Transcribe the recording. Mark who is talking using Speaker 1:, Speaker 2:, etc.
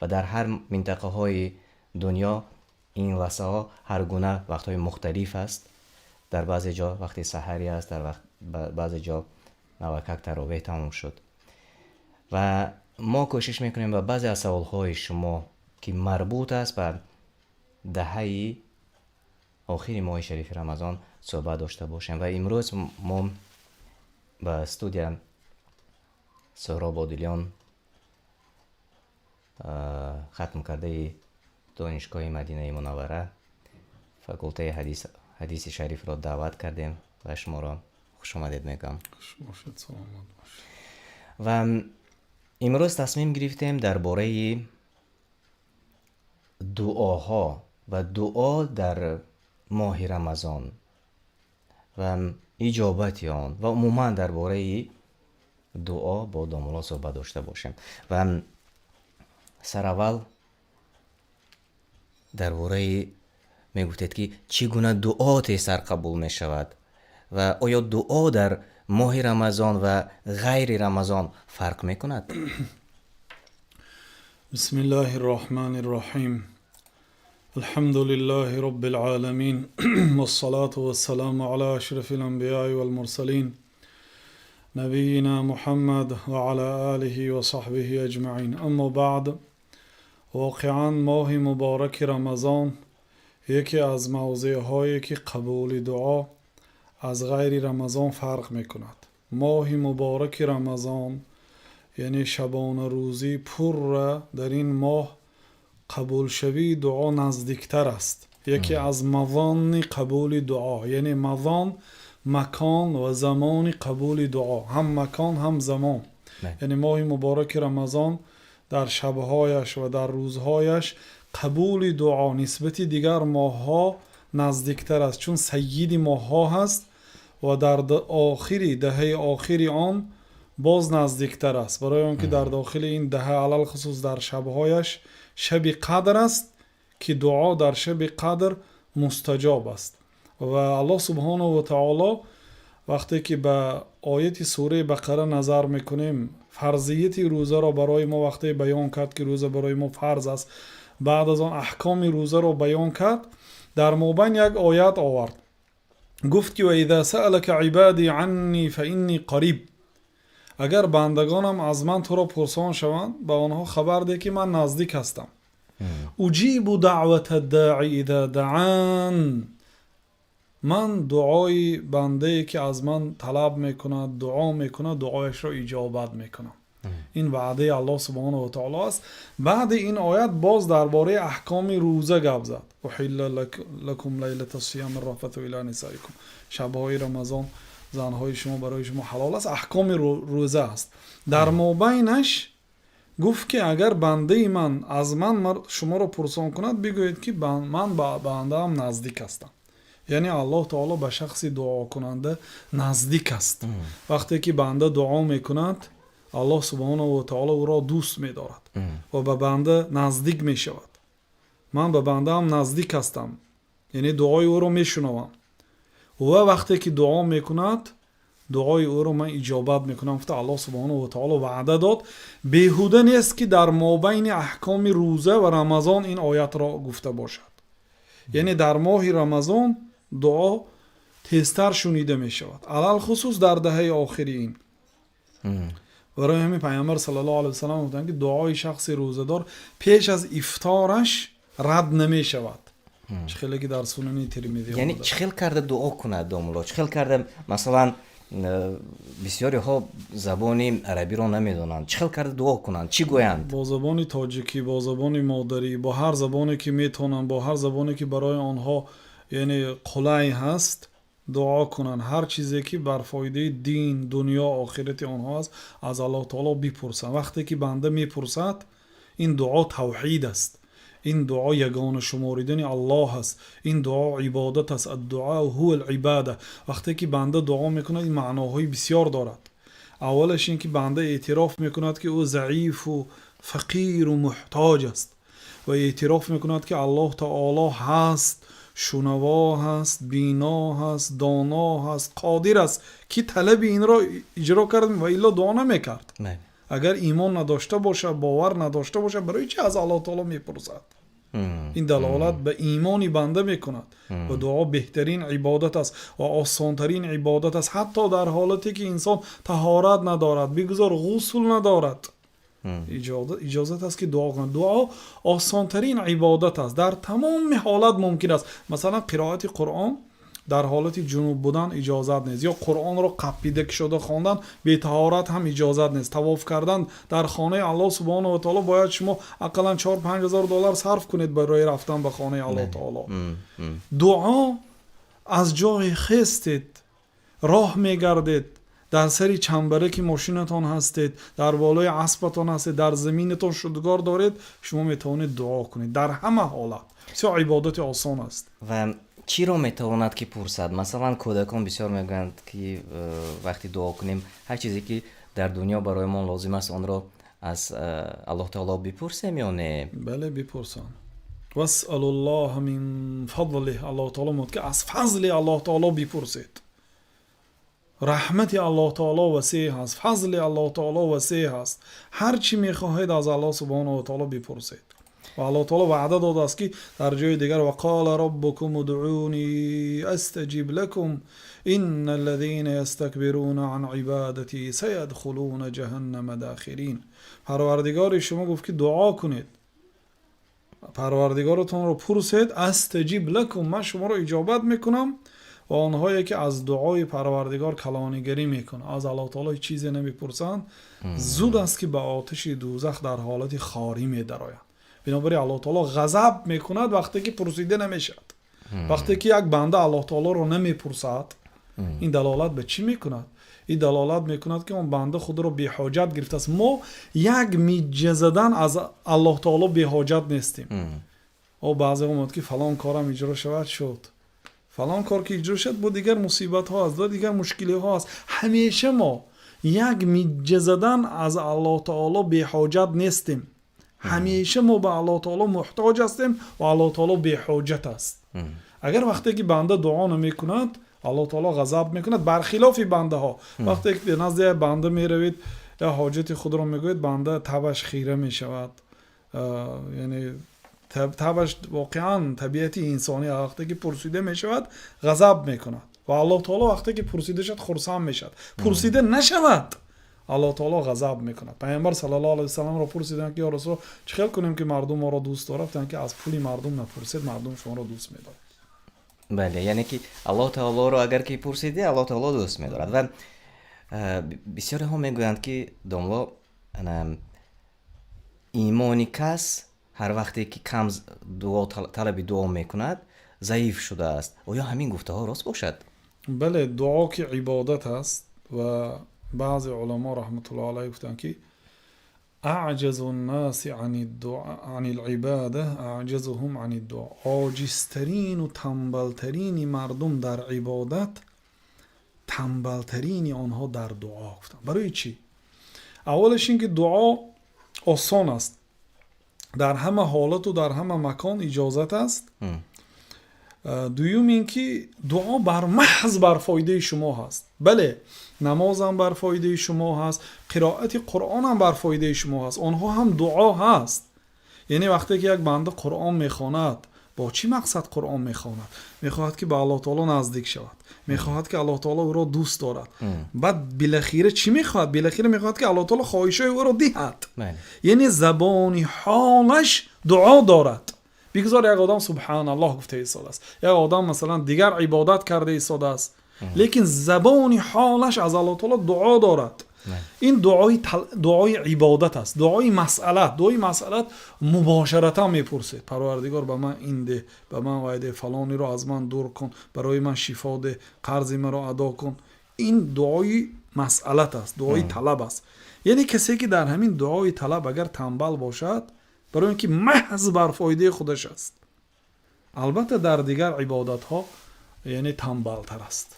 Speaker 1: Ва дар ҳар минтақаҳои дунё ин лаҳзаҳо ҳар гуна вақтҳои мухталиф аст. Дар баъзе ҷо вақти саҳарӣ аст, дар баъзе ҷо навакак таровеҳ тамом шуд. Ва мо кӯшиш мекунем ба баъзе аз саволҳои шумо, ки марбут аст ба даҳаи охири моҳи шарифи Рамазон, суҳбат дошта бошем. Ва имрӯз мо ба студия Соҳроб Одилён, хатмкардаи Донишгоҳи Мадинаи Мунаввара, факултаи ҳадиси шарифро даъват кардем ва шуморо хушомадед мегӯям.
Speaker 2: Хуш бошед, саломат бошед.
Speaker 1: Ва имрӯз тасмим гирифтем дар бораи дуоҳо ва дуо дар моҳи Рамазон ва иҷобати он ва умуман дар бораи дуо бо домулло суҳбат дошта бошем. Ва сараввал дар бораи мегуфтед, ки чӣ гуна дуо тезтар қабул мешавад ва оё дуо дар моҳи Рамазон ва ғайри Рамазон фарқ мекунад?
Speaker 2: بسم الله الرحمن الرحيم. الحمد لله رب العالمين والصلاة والسلام على أشرف الأنبياء والمرسلين نبينا محمد وعلى آله وصحبه أجمعين. أما بعد. Воқеан, моҳи мубораки Рамазон яке аз мавзеъҳое, ки қабули дуо аз ғайри Рамазон фарқ мекунад. Моҳи мубораки Рамазон, яъне шабонарӯзӣ пурра, дар ин моҳ қабулшавии дуо наздиктар аст. Яке аз мавони қабули дуо, яъне мавон, макон ва замони қабули дуо, ҳам макон, ҳам замон, яъне моҳи мубораки Рамазон дар шабҳояш ва дар рӯзҳояш қабули дуо нисбати дигар моҳҳо наздиктар аст, чун саййиди моҳҳо ҳаст ва дар охири даҳаи охири он боз наздиктар аст, барои он ки дар дохили ин даҳа, алалхусус дар шабҳояш, шаби қадр аст, ки дуо дар шаби қадр мустаҷоб аст. Ва Аллоҳ субҳонаҳу ва таоло, вақте ки ба ояти сураи Бақара назар мекунем, фарзияти рӯзаро барои мо вақте баён кард, ки рӯза барои мо фарз аст, баъд аз он аҳкоми рӯзаро баён кард, дар мобайн як оят овард, гуфт ки: وإذا سألك عبادي عني فإني قريب. Агар бандагонам аз ман туро пурсон шаванд, ба онҳо хабар деҳ, ки ман наздик ҳастам. أجيب دعوة الداع إذا دعان. Ман дуои бандае, ки аз ман талаб мекунад, дуо мекунад, дуояшро иҷобат мекунам. Ин ваъдаи Аллоҳ субҳонаҳу ва таоло аст. Баъди ин оят боз дар бораи аҳкоми рӯза гап зад: أحل لكم ليلة الصيام الرفث إلى نسائكم. Шабҳои Рамазон занҳои шумо барои шумо ҳалол аст. Аҳкоми рӯза аст. Дар мобайнаш гуфт, ки агар бандаи ман аз ман шуморо пурсон кунад, бигӯед, ки ман ба бандаам наздик ҳастам. Яъне Аллоҳ таоло ба шахси дуокунанда наздик аст. Вақте ки банда дуо мекунад, Аллоҳ субҳонаҳу ва таоло ӯро дӯст медорад ва ба банда наздик мешавад. Ман ба бандаам наздик ҳастам, яъне дуои ӯро мешунавам ва вақте ки дуо мекунад, дуои ӯро ман иҷобат мекунам, гуфта Аллоҳ субҳонаҳу ва таоло ваъда дод. Беҳуда нест, ки дар мобайни аҳкоми рӯза ва Рамазон ин оятро гуфта бошад. Яъне дар моҳи Рамазон дуо тезтар шунида мешавад, алалхусус дар даҳаи охири ин. Барои ҳамин Пайғамбар саллаллоҳу алайҳи васаллам гуфтанд, ки дуои шахси рӯзадор пеш аз ифтораш рад намешавад, чӣ хеле ки дар Сунани Термизӣ.
Speaker 1: Яъне чӣ хел карда дуо кунад, домулло? Чӣ хел карда, масалан, бисёриҳо забони арабиро намедонанд, чӣ хел карда дуо кунанд, чӣ гӯянд?
Speaker 2: Бо забони тоҷикӣ, бо забони модарӣ, бо ҳар забоне ки метавонанд, бо ҳар забоне ки барои онҳо, яъне, қулай ҳаст, дуо кунанд. Ҳар чизе ки бар фоидаи дин, дунё, охирати онҳо аст, аз Аллоҳ таоло бипурсанд. Вақте ки банда мепурсад, ин дуо тавҳид аст, ин дуо ягона шуморидани Аллоҳ аст, ин дуо ибодат аст. الدعاء هو العبادة. Вақте ки банда дуо мекунад, ин маъноҳои бисёр дорад. Аввалаш ин ки банда эътироф мекунад, ки ӯ заифу фақиру муҳтоҷ аст, ва эътироф мекунад, ки Аллоҳ таоло ҳаст, шунаво ҳаст, бино ҳаст, доно ҳаст, қодир аст, ки талаби инро иҷро кард ва илло дуо намекард. Агар имон надошта бошад, бовар надошта бошад, барои чӣ аз Аллоҳи таъоло мепурсад? Ин далолат ба имони банда мекунад ва дуо беҳтарин ибодат аст ва осонтарин ибодат аст, ҳатто дар ҳолате ки инсон таҳорат надорад, бигузор ғусл надорад, иҷозат аст ки дуо кунад. Дуо осонтарин ибодат аст, дар тамоми ҳолат мумкин аст. Масалан, қироати Қуръон дар ҳолати ҷунуб будан иҷозат нест, ё Қуръонро қапида кушода хондан бетаҳорат ҳам иҷозат нест. Тавоф кардан дар хонаи Аллоҳ субҳонаҳу ва таъоло бояд шумо ақаллан 4-5 ҳазор доллар сарф кунед барои рафтан ба хонаи Аллоҳ таъоло. Дуо аз ҷои хестед, роҳ мегардед, дар сари чамбараки мошинатон ҳастед, дар болои аспатон ҳастед, дар заминатон шудгор доред, шумо метавонед дуо кунед дар ҳама ҳолат. Бисёр ибодати осон аст.
Speaker 1: Ва чиро метавонад ки пурсад? Масалан, кӯдакон бисёр мегӯянд, ки вақте дуо кунем, ҳар чизе ки дар дунё барои мо лозим аст, онро аз Аллоҳ таъоло бипурсем ё не?
Speaker 2: Бале, бипурсанд. واسألوا الله من فضله. Аллоҳ таъоло мегӯяд, ки аз фазли Аллоҳ таъоло бипурсед. Раҳмати Аллоҳ таъоло васеъ ҳаст, фазли Аллоҳ таъоло васеъ ҳаст. Ҳар чӣ мехоҳед, аз Аллоҳ субҳонаҳу ва таъоло бипурсед. Ва Аллоҳ таъоло ваъда додааст, ки дар ҷои дигар: وقال ربكم ادعوني أستجب لكم إن الذين يستكبرون عن عبادتي سيدخلون جهنم داخرين. Парвардигори шумо гуфт, ки дуо кунед, парвардигоротонро пурсед, أستجب لكم, ман шуморо иҷобат мекунам. Ва онҳое ки аз дуои Парвардигор калонигарӣ мекунанд, аз Аллоҳ таъоло ҳеҷ чизе намепурсанд, зуд аст, ки ба оташи дӯзах дар ҳолати хорӣ медароянд. Бинобар ин Аллоҳ таъоло ғазаб мекунад, вақте ки пурсида намешавад. Вақте ки як банда Аллоҳ таъолоро намепурсад, ин далолат ба чӣ мекунад? Ин далолат мекунад, ки он банда худро беҳоҷат гирифтааст. Мо як миҷа задан аз Аллоҳ таъоло беҳоҷат нестем. О, баъзе омад, ки фалон корам иҷро шавад, шуд. Фалон кор ки иҷро шуд, бо дигар мусибатҳо аст, бо дигар мушкилиҳо аст. Ҳамеша мо як миҷа задан аз Аллоҳ таъоло беҳоҷат нестем. Ҳамеша мо ба Аллоҳ таъоло муҳтоҷ ҳастем ва Аллоҳ таъоло беҳоҷат аст. Агар вақте ки банда дуо намекунад, Аллоҳ таъоло ғазаб мекунад, бархилофи бандаҳо. Вақте ки назди як банда меравед, як ҳоҷати худро мегӯед, банда табаш хира мешавад, яъне табаш воқеан табиати инсонӣ, вақте ки пурсида мешавад, ғазаб мекунад. Ва Аллоҳ таъоло вақте ки пурсида шуд, хурсанд мешавад. Пурсида нашавад, Аллоҳ таъоло ғазаб мекунад. Пайғамбар саллаллоҳу алайҳи васалламро пурсиданд, ки ё Расул, чӣ хел кунем, ки мардум моро дӯст дорад? Гуфтанд, ки аз пули мардум напурсед, мардум шуморо дӯст медорад.
Speaker 1: Бале, яъне ки Аллоҳ таолоро агар ки пурсидӣ, Аллоҳ таоло дӯст медорад. Ва бисёреҳо мегӯянд, ки домло, имони кас ҳар вақте ки кам дуо, талаби дуо мекунад, заиф шудааст. Оё ҳамин гуфтаҳо рост бошад?
Speaker 2: Бале, дуо ки ибодат аст, ва баъзе уламо раҳматуллоҳ алайҳ гуфтанд, ки أعجز الناس عن العبادة أعجزهم عن الدعاء. Оҷизтарину тамбалтарини мардум дар ибодат, тамбалтарини онҳо дар дуо, гуфтанд. Барои чӣ? Аввалаш ин ки дуо осон аст, дар ҳама ҳолату дар ҳама макон иҷозат аст. Дуюм ин ки дуо бар маҳз бар фоидаи шумо ҳаст. Бале, намозам бар фоидаи шумо ҳаст, қироати Қуръонам бар фоидаи шумо ҳаст, онҳо ҳам дуо ҳаст. Яъне вақте ки як банда Қуръон мехонад, бо чӣ мақсад Қуръон мехонад? Мехоҳад, ки ба Аллоҳ таоло наздик шавад, мехоҳад, ки Аллоҳ таоло ӯро дӯст дорад. Баъд билахира чӣ мехоҳад? Билахира мехоҳад, ки Аллоҳ таоло хоҳишҳои ӯро диҳад. Яъне забони ҳолаш дуо дорад. Бигзор як одам субҳаналлоҳ гуфта истодааст, як одам масалан дигар ибодат карда истодааст, лекин забони ҳолаш аз Аллоҳ таоло дуо дорад. Ин дуои ибодат аст, дуои масъалат. Дуои масъалат мубошаратан мепурсед: Парвардигор, ба ман ин деҳ, ба ман вай деҳ, фалониро аз ман дур кун, барои ман шифо деҳ, қарзи маро адо кун. Ин дуои масъалат аст, дуои талаб аст. Яъне касе ки дар ҳамин дуои талаб агар тамбал бошад, барои ин ки маҳз бар фоидаи худаш аст, албатта дар дигар ибодатҳо яъне тамбалтар аст.